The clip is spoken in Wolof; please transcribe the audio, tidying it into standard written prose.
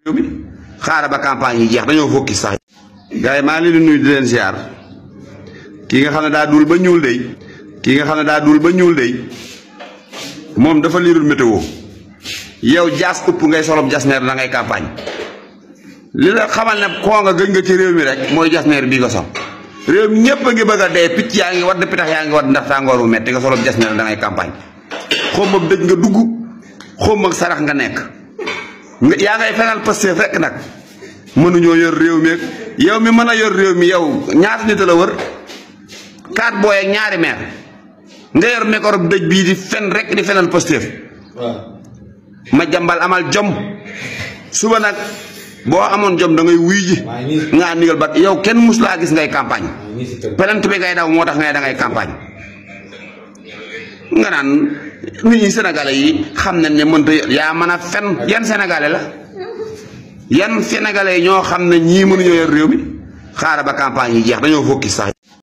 réew mi xaaral ba campagne yi jeex dañoo fokki sax. gars yi maa ngi leen di nuyu di leen ziar kii nga xam ne daa duul ba ñuul dey moom dafa liirul météo yow jaas ëpp ngay solom jasneer da ngay campagne li la xamal ne koo nga gëj nga ci réew mi rek mooy jasneer bii nga sol réew mi ñëpp a ngi bëgg a dee picc yaa ngi wadd pitax yaa ngi wadd ndax tàngoor bu metti nga solom jasneer da ngay campagne xom ak dëj nga dugg xom ak sarax nga nekk yaa ngay fenal Pastef rek nag mënuñoo yor réew mi yow mi mën a yor réew mi yow ñaata nit la wër 4 booy ak ñaari meer nga yor micro dëj bii di fen rek di fenal Pastef ma jambal amal jom suba nag boo amoon jom da ngay wuy ji nga nigal ba yow kenn mus laa gis ngay campagne pelent bi ngay daw moo tax ngay da ngay campagne nga naan nit ñi sénégalais yi xam nañ ne mënta yaa mën a fen yan sénégalais la yan sénégalais ñoo xam ne ñii mënuñoo yor réew mi xaaral ba campagne yi jeex dañoo fokki sax